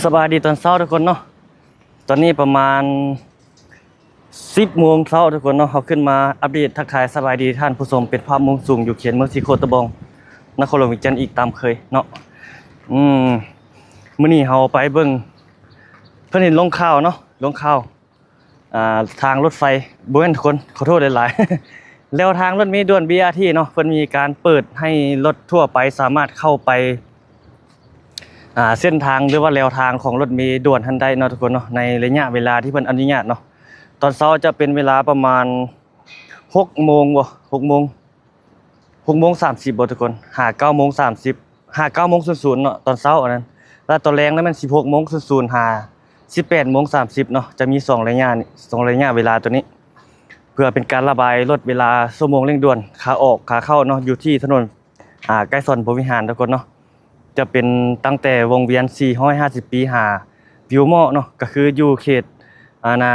ສະບາຍດີຕອນເຊົ້າທຸກຄົນເນາະ, ຕອນນີ້ປະມານສິບໂມງເຊົ້າທຸກຄົນເນາະ. ເຮົາຂຶ້ນມາອັບເດດທັກທາຍສະບາຍດີທ່ານຜູ້ຊົມ ເປັນພາບມຸມສູງຢູ່ເຂດເມືອງສີໂຄດຕະບອງ ນະຄອນຫຼວງວຽງຈັນອີກຕາມເຄີຍເນາະ. ອືມ ມື້ນີ້ເຮົາໄປເບິ່ງ ເພິ່ນເຫັນລົງຂ່າວເນາະ ລົງຂ່າວ ອ່າ ທາງລົດໄຟ ບໍ່ແມ່ນທຸກຄົນ ຂໍໂທດຫຼາຍໆ ແລວທາງລົດເມດ່ວນ ບີອາທີ ເນາະ ເພິ່ນມີການເປີດໃຫ້ລົດທົ່ວໄປສາມາດເຂົ້າໄປ ອ່າ ເສັ້ນທາງ ຫຼືວ່າແລວທາງຂອງລົດເມດ່ວນຫັ້ນໄດ້ເນາະທຸກຄົນເນາະ ໃນໄລຍະເວລາທີ່ເພິ່ນອະນຸຍາດເນາະ. ຕອນເຊົ້າຈະເປັນເວລາປະມານຫົກໂມງບໍ ຫົກໂມງ ຫົກໂມງສາມສິບບໍທຸກຄົນ ຫາເກົ້າໂມງສາມສິບ ຫາເກົ້າໂມງສູນສູນເນາະ ຕອນເຊົ້າອັນນັ້ນ ແລະຕອນແລງນັ້ນແມ່ນສິບຫົກໂມງສູນສູນຫາສິບແປດໂມງສາມສິບເນາະ. ຈະມີສອງໄລຍະນີ້ ສອງໄລຍະເວລາໂຕນີ້ ເພື່ອເປັນການລະບາຍລົດເວລາຊົ່ວໂມງເລັ່ງດ່ວນ ຂາອອກຂາເຂົ້າເນາະ ຢູ່ທີ່ຖະໜົນ ອ່າ ໄກສອນພົມວິຫານທຸກຄົນເນາະ. ຈະເປັນຕັ້ງແຕ່ວົງວຽນສີ່ຮ້ອຍຫ້າສິບປີຫາວິວມໍເນາະ ກໍຄືຢູ່ເຂດ ອ່າ ນາ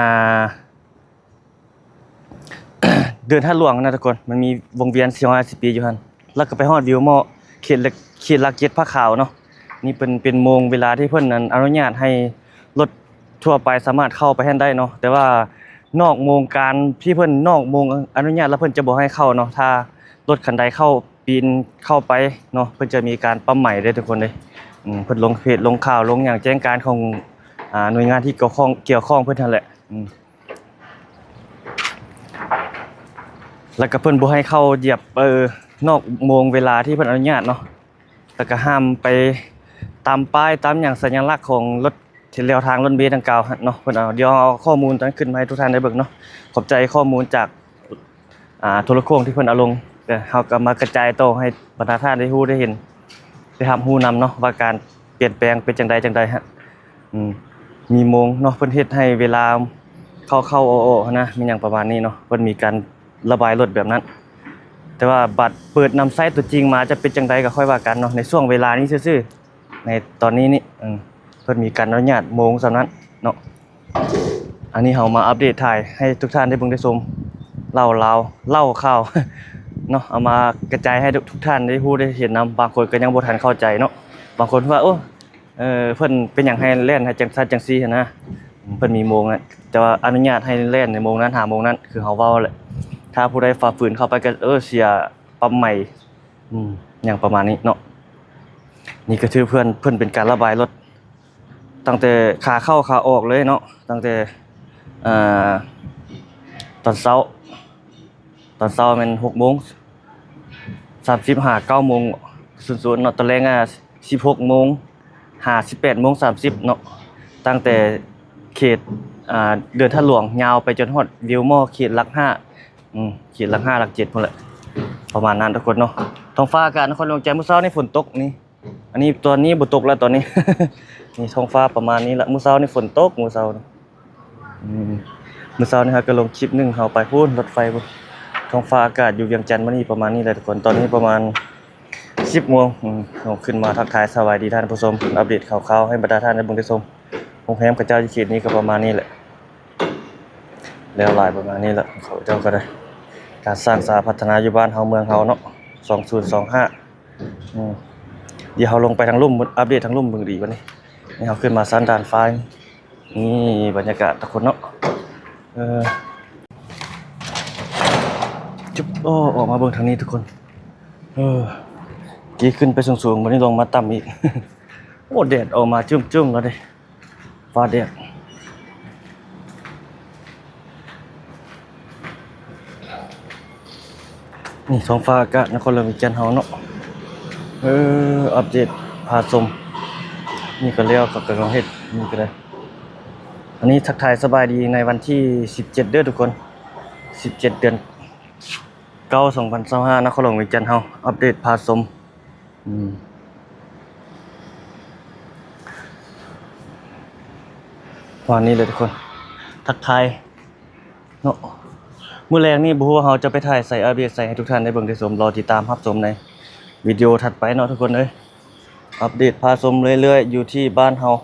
ເດີ່ນທາດຫຼວງນະທຸກຄົນ ມັນມີວົງວຽນສີ່ຮ້ອຍຫ້າສິບປີຢູ່ຫັ້ນ ແລ້ວກໍໄປຮອດວິວມໍ ເຂດ ເຂດຫຼັກເຈັດ ຜ້າຂາວເນາະ. ນີ້ເປັນ ເປັນໂມງເວລາທີ່ເພິ່ນ ອັນ ອະນຸຍາດໃຫ້ລົດທົ່ວໄປສາມາດເຂົ້າໄປຫັ້ນໄດ້ເນາະ ແຕ່ວ່ານອກໂມງການທີ່ເພິ່ນ ນອກໂມງອະນຸຍາດແລ້ວ ເພິ່ນຈະບໍ່ໃຫ້ເຂົ້າເນາະ. ຖ້າລົດຄັນໃດເຂົ້າ ປີນເຂົ້າໄປເນາະ ເພິ່ນຈະມີການປັບໃໝເດ້ທຸກຄົນເດ້. ອືມ ເພິ່ນລົງເພຈ ລົງຂ່າວ ລົງຫຍັງແຈ້ງການຂອງ ອ່າ ໜ່ວຍງານທີ່ກ່ຽວຂ້ອງ ກ່ຽວຂ້ອງເພິ່ນຫັ້ນແຫຼະ. ອືມ ແລ້ວກໍເພິ່ນບໍ່ໃຫ້ເຂົ້າຢຽບ ເອີ ນອກໂມງເວລາທີ່ເພິ່ນອະນຸຍາດເນາະ ແລ້ວກໍຫ້າມໄປຕາມປ້າຍ ຕາມຫຍັງ ສັນຍາລັກຂອງລົດ ແລວທາງລົດເມດັ່ງກ່າວຫັ້ນເນາະ. ເພິ່ນເອົາ ດຽວເອົາຂໍ້ມູນຕົວນັ້ນຂຶ້ນມາໃຫ້ທຸກທ່ານໄດ້ເບິ່ງເນາະ. ຂອບໃຈຂໍ້ມູນຈາກ ອ່າ ໂທລະໂຄ່ງທີ່ເພິ່ນເອົາລົງ ແຕ່ເຮົາກໍມາກະຈາຍຕໍ່ໃຫ້ບັນດາທ່ານໄດ້ຮູ້ໄດ້ເຫັນ ໄດ້ຮັບຮູ້ນຳເນາະ ວ່າການປ່ຽນແປງເປັນຈັ່ງໃດຈັ່ງໃດຮະ. ອືມ ມີໂມງເນາະ ເພິ່ນເຮັດໃຫ້ເວລາເຂົ້າໆອອກໆຫັ້ນນະ ມີຫຍັງປະມານນີ້ເນາະ ເພິ່ນມີການລະບາຍລົດແບບນັ້ນ. ແຕ່ວ່າບັດເປີດນຳໃຊ້ຕົວຈິງມາຈະເປັນຈັ່ງໃດກໍຄ່ອຍວ່າກັນເນາະ ໃນຊ່ວງເວລານີ້ຊື່ໆ ໃນຕອນນີ້ນີ້ ເພິ່ນມີການອະນຸຍາດໂມງສ່ຳນັ້ນເນາະ. ອັນນີ້ເຮົາມາອັບເດດຖ່າຍໃຫ້ທຸກທ່ານໄດ້ເບິ່ງໄດ້ຊົມ ເລົ່າລາວ ເລົ່າຂ່າວເນາະ ເອົາມາກະຈາຍໃຫ້ທຸກ ທຸກທ່ານໄດ້ຮູ້ໄດ້ເຫັນນຳ. ບາງຄົນກໍຍັງບໍ່ທັນເຂົ້າໃຈເນາະ ບາງຄົນວ່າ ໂອ້ ເອີ ເພິ່ນເປັນຫຍັງໃຫ້ແລ່ນໃຫ້ຈັ່ງຊັ້ນຈັ່ງຊີ້ຫັ້ນນະ ເພິ່ນມີໂມງນະ ແຕ່ວ່າອະນຸຍາດໃຫ້ແລ່ນໃນໂມງນັ້ນຫາໂມງນັ້ນ ຄືເຮົາເວົ້າແຫຼະ. ຖ້າຜູ້ໃດຝ່າຝືນເຂົ້າໄປກໍ ເອີ ເສຍປັບໃໝ ອືມ ຫຍັງປະມານນີ້ເນາະ. ນີ້ກໍຖືເພິ່ນ ເພິ່ນເປັນການລະບາຍລົດ ຕັ້ງແຕ່ຂາເຂົ້າຂາອອກເລີຍເນາະ ຕັ້ງແຕ່ ເອີ ຕອນເຊົ້າ ຕອນເຊົ້າແມ່ນຫົກໂມງສາມສິບຫາເກົ້າໂມງສູນສູນເນາະ ຕອນແລງ ອາ ສິບຫົກໂມງຫາສິບແປດໂມງສາມສິບເນາະ ຕັ້ງແຕ່ເຂດ ອາ ເດີ່ນທາດຫຼວງ ຍາວໄປຈົນຮອດວິວມໍ ເຂດຫຼັກຫ້າ ອືມ ເຂດຫຼັກຫ້າ ຫຼັກເຈັດພຸ້ນແຫຼະ ປະມານນັ້ນທຸກຄົນເນາະ. ທ້ອງຟ້າອາກາດນະຄອນຫຼວງວຽງຈັນ ມື້ເຊົ້ານີ້ຝົນຕົກນີ້ ອັນນີ້ຕອນນີ້ບໍ່ຕົກແລ້ວຕອນນີ້ ນີ້ທ້ອງຟ້າປະມານນີ້ລະ. ມື້ເຊົ້ານີ້ຝົນຕົກ ມື້ເຊົ້ານີ້ ອືມ ມື້ເຊົ້ານີ້ເຮົາກໍລົງຄລິບໜຶ່ງ ເຮົາໄປພຸ້ນ ລົດໄຟພຸ້ນ. ທ້ອງຟ້າອາກາດຢູ່ວຽງຈັນມື້ນີ້ປະມານນີ້ແຫຼະທຸກຄົນ. ຕອນນີ້ປະມານສິບໂມງ ອືມ ເຮົາຂຶ້ນມາທັກທາຍສະບາຍດີທ່ານຜູ້ຊົມ ອັບເດດຂ່າວໆໃຫ້ບັນດາທ່ານໄດ້ເບິ່ງໄດ້ຊົມ. ໂຮງແຮມເຂົາເຈົ້າຢູ່ເຂດນີ້ກໍປະມານນີ້ແຫຼະ ແລ້ວຫຼາຍປະມານນີ້ແຫຼະ ເຂົາເຈົ້າກໍໄດ້ ການສ້າງສາພັດທະນາຢູ່ບ້ານເຮົາເມືອງເຮົາເນາະ ສອງສູນສອງຫ້າ. ອືມ ດຽວເຮົາລົງໄປທາງລຸ່ມ ອັບເດດທາງລຸ່ມເບິ່ງດີກວ່ານີ້. ນີ້ເຮົາຂຶ້ນມາຊັ້ນດາດຟ້າ ນີ້ບັນຍາກາດທຸກຄົນເນາະ. ເອີ ຈຸບ ໂອ້ ອອກມາເບິ່ງທາງນີ້ທຸກຄົນ. ເອີ ກີ້ຂຶ້ນໄປສູງໆ ບັດນີ້ລົງມາຕ່ຳອີກ. ໂອ້ ແດດອອກມາຈຶ້ມໆແລ້ວເດ້. ຟ້າແດດ ນີ້ທ້ອງຟ້າອາກາດນະຄອນຫຼວງວຽງຈັນເຮົາເນາະ. ເອີ ອັບເດດພາຊົມ ນີ້ກໍແລ້ວ ເຂົາກຳລັງເຮັດນີ້ກໍໄດ້. ອັນນີ້ທັກທາຍສະບາຍດີໃນວັນທີສິບເຈັດເດີທຸກຄົນ ສິບເຈັດເດືອນເກົ້າ ສອງພັນຊາວຫ້າ ນະຄອນຫຼວງວຽງຈັນເຮົາ ອັບເດດພາຊົມ. ອືມ ປະມານນີ້ເລີຍທຸກຄົນ ທັກທາຍເນາະ. ມື້ແລງນີ້ບໍ່ຮູ້ວ່າເຮົາຈະໄປຖ່າຍໃສ ອັບເດດໃສໃຫ້ທຸກທ່ານໄດ້ເບິ່ງໄດ້ຊົມ. ລໍຕິດຕາມຮັບຊົມໃນວິດີໂອຖັດໄປເນາະທຸກຄົນເອີຍ. ອັບເດດພາຊົມເລື້ອຍໆ ຢູ່ທີ່ບ້ານເຮົາ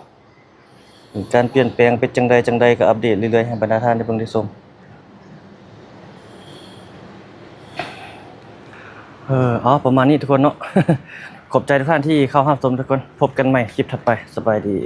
ການປ່ຽນແປງເປັນຈັ່ງໃດຈັ່ງໃດ ກໍອັບເດດເລື້ອຍໆ ໃຫ້ບັນດາທ່ານໄດ້ເບິ່ງໄດ້ຊົມ. ເອີ ເອົາ ປະມານນີ້ທຸກຄົນເນາະ. ຂອບໃຈທຸກທ່ານທີ່ເຂົ້າຮັບຊົມທຸກຄົນ. ພົບກັນໃໝ່ຄລິບຖັດໄປ. ສະບາຍດີ.